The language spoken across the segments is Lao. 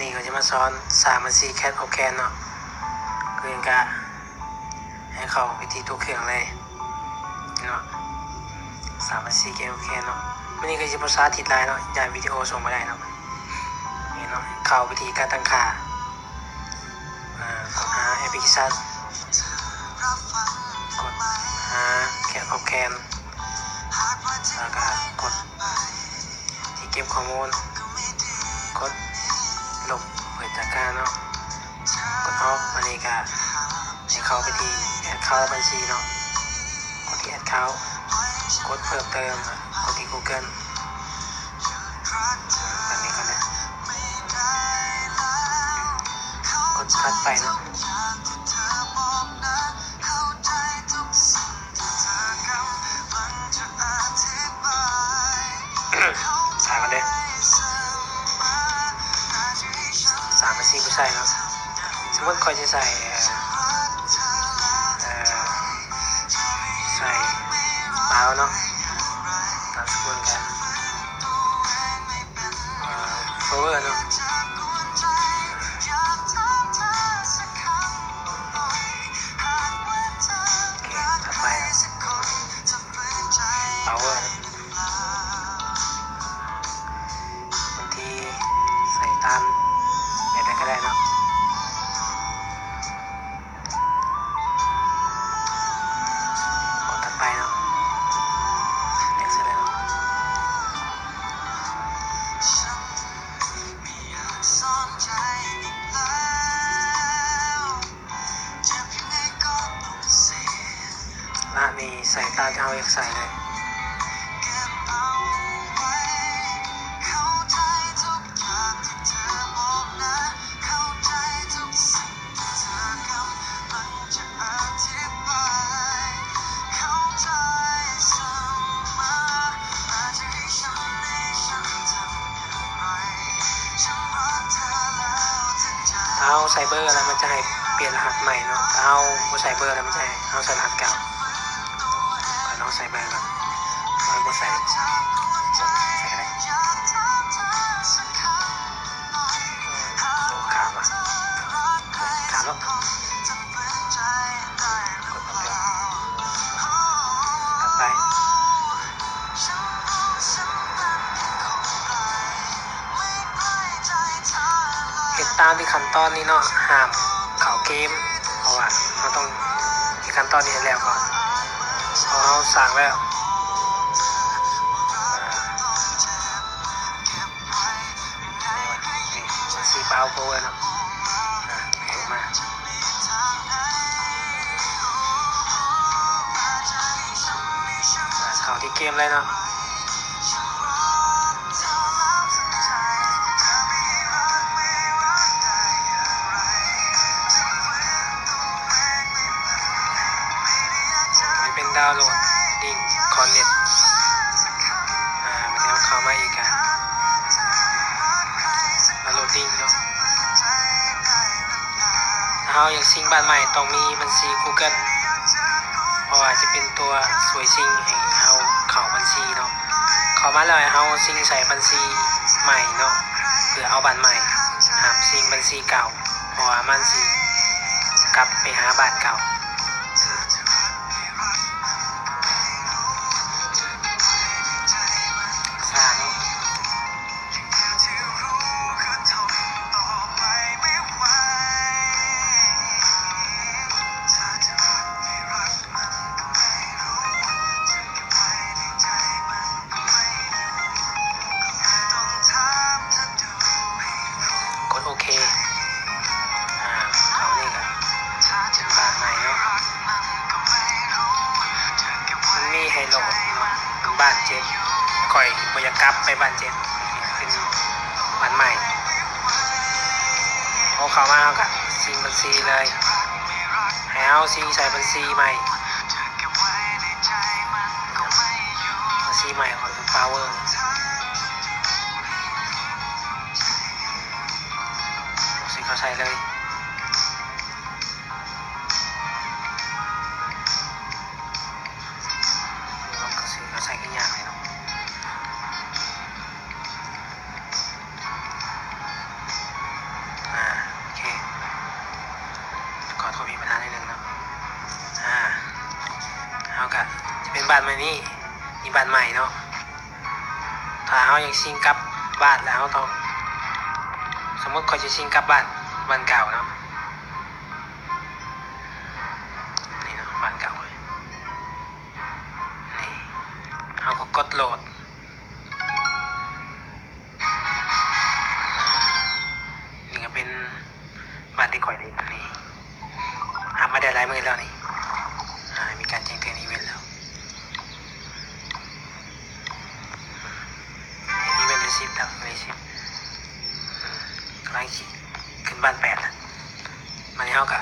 ນີ້ກໍຈະມາສອນສາມບັນຊີ Cash of Can ເນາະ. ຄືກັນກະໃຫ້ເຂົ້າໄປທີ່ຕົວເຄື່ອງເລີຍເນາະ, ສາມບັນຊີ Cash of Can ເນາະ. ມື້ນີ້ກໍຈະບໍ່ສາທິດຫຼາຍເນາະ, ຢ້ານວິດີໂອສົ່ງບໍ່ໄດ້ເນາະ. ນີ້ເນາະ, ເຂົ້າໄປທີ່ການຕັ້ງຄ່າ, ເອີ ກວດຫາແອັບພລິເຄຊັນ, ກວດຫາ Cash of Can ແລ້ວກໍກວດ ທີ່ເກັບຂໍ້ມູນ, ກົດລົບເປີດຈາກການເນາະ, ກົດອອກ. ອັນນີ້ກະໃຫ້ເຂົ້າໄປທີ່ Account ບັນຊີເນາະ, ກົດທີ່ Account, ກົດເພີ່ມເຕີມ, ກົດທີ່ Google ແບບນີ້ກ່ອນເດີ, ກົດຖັດໄປເນາະ. ສາຍກ່ອນເດີ, ສາມບັນຊີຜູ້ໃຊ້ເນາະ. ສົມມຸດຂ້ອຍຈະໃສ່ ເອີ ເອີ ໃສ່ Brown ເນາະ, ນາມສະກຸນກະ ເອີ Flower ເນາະ. ໂອເຄ ຖັດໄປ Flower ເນາະ. ບາງທີໃສ່ຕາມແບບໃດກໍໄດ້ເນາະ. ກົດຖັດໄປເນາະ, ເລືອກໃສ່ເລີຍເນາະ. ລະນີ້ໃສ່ຕາມທີ່ເຮົາຢາກໃສ່ເລີຍ. ຖ້າເຮົາໃສ່ເບີແລ້ວ ມັນຈະໃຫ້ປ່ຽນລະຫັດໃໝ່ເນາະ, ຖ້າເຮົາບໍ່ໃສ່ເບີແລ້ວ ມັນຈະໃຫ້ເຮົາໃສ່ລະຫັດເກົ່າ. ຂ້ອຍລອງໃສ່ເບິ່ງກ່ອນ, ຂ້ອຍບໍ່ໃສ່ ໃສ່ກໍໄດ້. ໂອ້ ຂາດວ່ະ, ຂາດແລ້ວ. ກົດຕໍ່ໄປ. ເຮັດຕາມທີ່ຂັ້ນຕອນນີ້ເນາະ, ຫ້າມເຂົ້າເກມ ເພາະວ່າເຮົາຕ້ອງເຮັດຂັ້ນຕອນນີ້ໃຫ້ແລ້ວກ່ອນ ເພາະເຮົາສ້າງແລ້ວ. ນີ້ Power ເນາະ, ອາ ເຂົ້າມາ ອາ ເຂົ້າທີ່ເກມເລີຍເນາະ. ນີ້ເປັນດາວໂຫຼດລິ້ງຄອນເນັດ, ອາ ແລ້ວເຂົ້າມາອີກກະດາວໂຫຼດລິ້ງເນາະ. ຖ້າເຮົາຢາກຊິງບ້ານໃໝ່ ຕ້ອງມີບັນຊີ Google ເພາະວ່າຈະເປັນຕົວຊ່ວຍຊິງໃຫ້ເຮົາເຂົ້າບັນຊີເນາະ. ເຂົ້າມາແລ້ວໃຫ້ເຮົາຊິງໃສ່ບັນຊີໃໝ່ເນາະ ເພື່ອເອົາບ້ານໃໝ່, ຫ້າມຊິງບັນຊີເກົ່າ ເພາະວ່າມັນຊິກັບໄປຫາບ້ານເກົ່າ. ຊ້າເນາະ. ກົດໂອເຄ. ອາ ເຂົ້ານີ້ກະເປັນບ້ານໃໝ່ເນາະ, ມັນມີໃຫ້ໂຫຼດເນາະ, ເປັນບ້ານເຈັດ. ຂ້ອຍບໍ່ຢາກກັບໄປບ້ານເຈັດ, ເປັນບ້ານໃໝ່. ເຮົາເຂົ້າມາ ເຮົາກະຊິງບັນຊີເລີຍ, ໃຫ້ເຮົາຊິງໃສ່ບັນຊີໃໝ່. ບັນຊີໃໝ່ຂອງ Power ຊິເຂົ້າໃສ່ເລີຍ. ເຮົາກະຊິເຂົ້າໃສ່ຄືຫຍັງເນາະ. ມານີ້ ນີ້ບ້ານໃໝ່ເນາະ. ຖ້າເຮົາຢາກຊິງກັບບ້ານແລ້ວ ເຮົາຕ້ອງ ສົມມຸດຂ້ອຍຊິຊິງກັບບ້ານ ບ້ານເກົ່າເນາະ. ນີ້ເນາະ ບ້ານເກົ່າ. ນີ້ ເຮົາກໍກົດໂຫຼດ. ນີ້ກໍເປັນບ້ານທີ່ຂ້ອຍໄດ້ ນີ້ ອັບມາໄດ້ຫຼາຍມື້ແລ້ວນີ້. ອາ ມີການແຈ້ງເຕືອນອີເວັນແລ້ວ. ອີເວັນໄດ້ສິບແລ້ວ ໄດ້ສິບ ກຳລັງຊິຂຶ້ນບ້ານແປດແລ້ວ. ບາດນີ້ເຮົາກໍ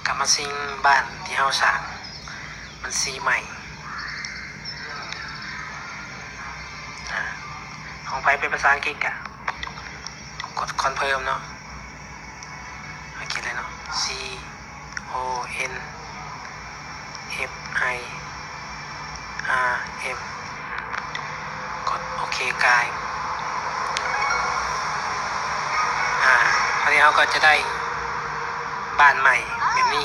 ກັບມາຊິງບ້ານທີ່ເຮົາສ້າງ ບັນຊີໃໝ່. ອາ ຂອງໃຜເປັນພາສາອັງກິດກະກົດຄອນເຟີມເນາະ. ໂອເຄເລີຍເນາະ C O N F I R M ກົດໂອເຄກາຍ. ອາ ຄາວນີ້ເຮົາກໍຈະໄດ້ບ້ານໃໝ່ແບບນີ້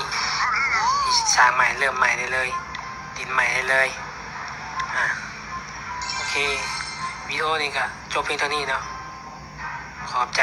ທີ່ສ້າງໃໝ່ ເລີ່ມໃໝ່ໄດ້ເລີຍ ດິນໃໝ່ໄດ້ເລີຍ. ອາ ໂອເຄ ວິດີໂອນີ້ກໍຈົບພຽງເທົ່ານີ້ເນາະ. ຂອບໃຈ.